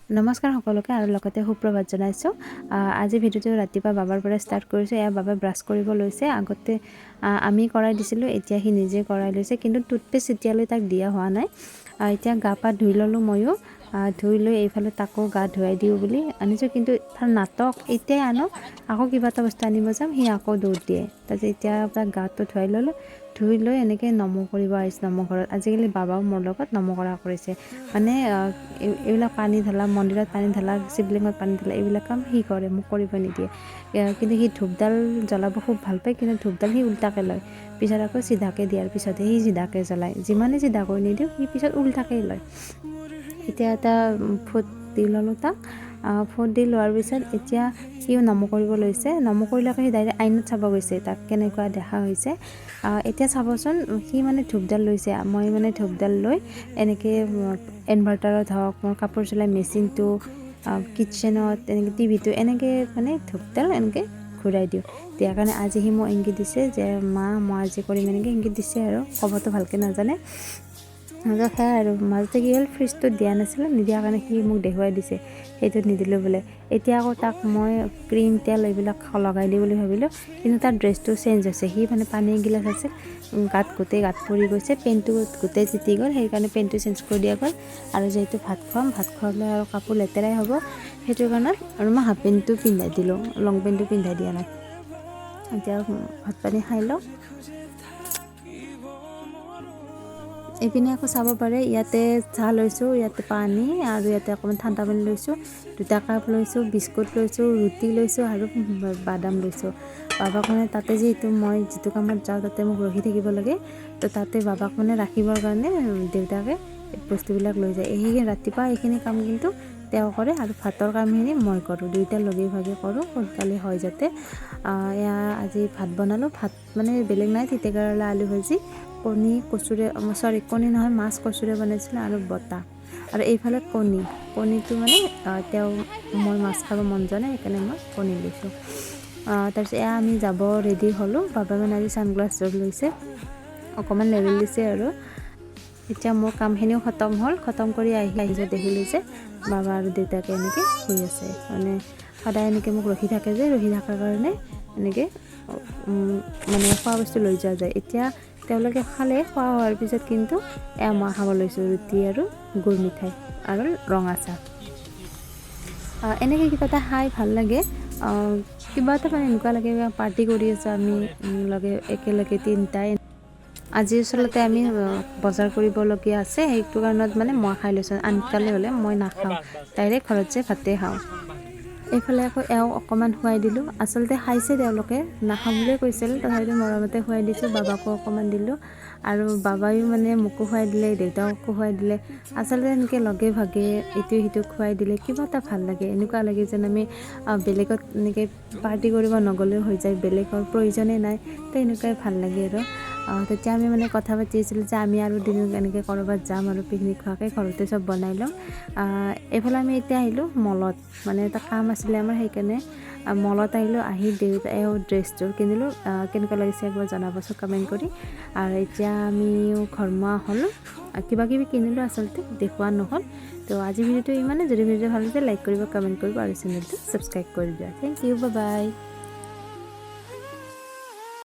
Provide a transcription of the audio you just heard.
নমস্কাৰ সকলোকে আৰু লগতে সুপ্ৰভাত জনাইছোঁ। আজি ভিডিঅ'টো ৰাতিপুৱা বাবাৰ পৰা ষ্টাৰ্ট কৰিছোঁ। এয়া বাবাই ব্ৰাছ কৰিব লৈছে। আগতে আমি কৰাই দিছিলোঁ, এতিয়া সি নিজে কৰাই লৈছে, কিন্তু টুথপেষ্ট এতিয়ালৈ তাক দিয়া হোৱা নাই। এতিয়া গা পা ধুই ল'লোঁ ময়ো। ধুই লৈ এইফালে তাকো গা ধুৱাই দিওঁ বুলি আনিছোঁ, কিন্তু তাৰ নাটক, এতিয়াই আনো, আকৌ কিবা এটা বস্তু আনিব যাম, সি আকৌ দৌৰ দিয়ে। তাৰপিছত এতিয়া তাক গাটো ধুৱাই ল'লোঁ। ধুই লৈ এনেকৈ নমো কৰিব আহিছোঁ নমো ঘৰত। আজিকালি বাবাও মোৰ লগত নমো কৰা কৰিছে। মানে এইবিলাক পানী ঢালা, মন্দিৰত পানী ঢালা, শিৱলিঙত পানী ঢালা, এইবিলাক কাম সি কৰে, মোক কৰিব নিদিয়ে। কিন্তু সি ধূপডাল জ্বলাব খুব ভাল পায়, কিন্তু ধূপডাল সি উল্টাকৈ লয়, পিছত আকৌ চিধাকৈ দিয়াৰ পিছতহে সি চিধাকৈ জ্বলায়। যিমানে চিধা কৰি নিদিওঁ, সি পিছত উল্টাকৈ লয়। এতিয়া এটা ফুট দি ল'লোঁ তাক। ফুট দি লোৱাৰ পিছত এতিয়া সিও নমো কৰিব লৈছে। নমো কৰিলে আকৌ সি ডাইৰেক্ট আইনাত চাব গৈছে তাক কেনেকুৱা দেখা হৈছে। এতিয়া চাবচোন, সি মানে ধূপডাল লৈছে, মই মানে ধূপডাল লৈ এনেকৈ ইনভাৰ্টাৰত হওক, মোৰ কাপোৰ চিলাই মেচিনটো, কিটচেনত, এনেকৈ টিভিটো, এনেকৈ মানে ধূপডাল এনেকৈ ঘূৰাই দিওঁ। দিয়াৰ কাৰণে আজি সি মোক ইংগিত দিছে যে মা, মই আজি কৰিম, এনেকৈ ইংগিত দিছে আৰু ক'বতো ভালকৈ নাজানে। সেয়াই আৰু মাজতে কি হ'ল, ফ্ৰিজটোত দিয়া নাছিলোঁ, নিদিয়াৰ কাৰণে সি মোক দেখুৱাই দিছে, সেইটোত নিদিলোঁ বোলে। এতিয়া আকৌ তাক মই ক্ৰীম তেল এইবিলাক লগাই দিওঁ বুলি ভাবিলোঁ, কিন্তু তাৰ ড্ৰেছটো চেঞ্জ হৈছে। সি মানে পানী এগিলাচ আছিল গাত, গোটেই গাত পৰি গৈছে, পেণ্টটো গোটেই তিতি গ'ল, সেইকাৰণে পেণ্টটো চেঞ্জ কৰি দিয়া গ'ল। আৰু যিহেতু ভাত খুৱাম, ভাত খোৱালে আৰু কাপোৰ লেতেৰাই হ'ব, সেইটো কাৰণত আৰু মই হাফ পেণ্টটো পিন্ধাই দিলোঁ, লং পেণ্টটো পিন্ধাই দিয়া নাই। এতিয়া ভাত পানী খাই লওঁ। এইপিনে আকৌ চাব পাৰে, ইয়াতে চাহ লৈছোঁ, ইয়াতে পানী আৰু ইয়াতে অকণমান ঠাণ্ডা পানী লৈছোঁ, দুটা কাপ লৈছোঁ, বিস্কুট লৈছোঁ, ৰুটি লৈছোঁ আৰু বাদাম লৈছোঁ। বাবাক মানে তাতে যিহেতু মই যিটো কামত যাওঁ তাতে মোক ৰখি থাকিব লাগে, তো তাতে বাবাক মানে ৰাখিবৰ কাৰণে দেউতাকে বস্তুবিলাক লৈ যায়। এইখিনি ৰাতিপুৱা এইখিনি কাম কিন্তু তেওঁ কৰে আৰু ভাতৰ কামখিনি মই কৰোঁ, দুয়োটা লগে ভাগে কৰোঁ, সোনকালে হয় যাতে। এয়া আজি ভাত বনালোঁ। ভাত মানে বেলেগ নাই, তিতা কেৰেলা আলু ভাজি, কণী কচুৰে, চৰি কণী নহয়, মাছ কচুৰে বনাইছিলোঁ আৰু বটা। আৰু এইফালে কণী, কণীটো মানে তেওঁ মই মাছ খাব মন যোৱা নাই, সেইকাৰণে মই কণী লৈছোঁ। তাৰপিছত এয়া আমি যাব ৰেডি হ'লোঁ। বাবাই মানে আজি ছানগ্লাছযোৰ লৈছে, অকণমান লেভেল দিছে। আৰু এতিয়া মোৰ কামখিনিও খতম হ'ল। খতম কৰি আহি আহি দেখিলোঁ যে বাবা আৰু দেউতাকে এনেকৈ শুই আছে। মানে সদায় এনেকৈ মোক ৰখি থাকে যে, ৰখি থকাৰ কাৰণে এনেকৈ মানে খোৱা বস্তু লৈ যোৱা যায়। এতিয়া তেওঁলোকে খালে, খোৱা হোৱাৰ পিছত কিন্তু এয়া মই খাব লৈছোঁ ৰুটি আৰু গুৰ মিঠাই আৰু ৰঙা চাহ। এনেকৈ কিবা এটা খাই ভাল লাগে, কিবা এটা মানে এনেকুৱা লাগে পাৰ্টি কৰি আছোঁ আমি লগে একেলগে তিনিটাই। আজি আচলতে আমি বজাৰ কৰিবলগীয়া আছে, সেইটো কাৰণত মানে মই খাই লৈছোঁ। আনকালে হ'লে মই নাখাওঁ, ডাইৰেক্ট ঘৰত যাই ভাতেই খাওঁ। এইফালে আকৌ এওঁক অকণমান খুৱাই দিলোঁ। আচলতে খাইছে তেওঁলোকে, নাখাওঁ বুলিয়ে কৈছিল, তথাপিতো মৰমতে খুৱাই দিছোঁ। বাবাকো অকণমান দিলোঁ আৰু বাবায়ো মানে মোকো খুৱাই দিলে, দেউতাকো খুৱাই দিলে। আচলতে এনেকৈ লগে ভাগে ইটো সিটোক খুৱাই দিলে কিবা এটা ভাল লাগে। এনেকুৱা লাগে যেন আমি বেলেগত এনেকৈ পাৰ্টি কৰিব নগ'লেও হৈ যায়, বেলেগৰ প্ৰয়োজনেই নাই, তো এনেকুৱাই ভাল লাগে। আৰু তেতিয়া আমি মানে কথা পাতি আছিলোঁ যে আমি আৰু দিনত এনেকৈ ক'ৰবাত যাম আৰু পিকনিক খোৱাকৈ ঘৰতে চব বনাই ল'ম। এইফালে আমি এতিয়া আহিলোঁ মলত, মানে এটা কাম আছিলে আমাৰ, সেইকাৰণে মলত আহিলোঁ। আহি দেউতা এওঁ ড্ৰেছযোৰ কিনিলোঁ। কেনেকুৱা লাগিছে একবাৰ জনাবচোন কমেণ্ট কৰি। আৰু এতিয়া আমিও ঘৰমুৱা হ'লোঁ, কিবা কিবি কিনিলোঁ, আচলতে দেখুওৱা নহ'ল। তো আজি ভিডিঅ'টো ইমানে। যদি ভিডিঅ'টো ভাল লাগিছে, লাইক কৰিব, কমেণ্ট কৰিব আৰু চেনেলটো ছাবস্ক্ৰাইব কৰি দিয়া। Thank you, bye bye.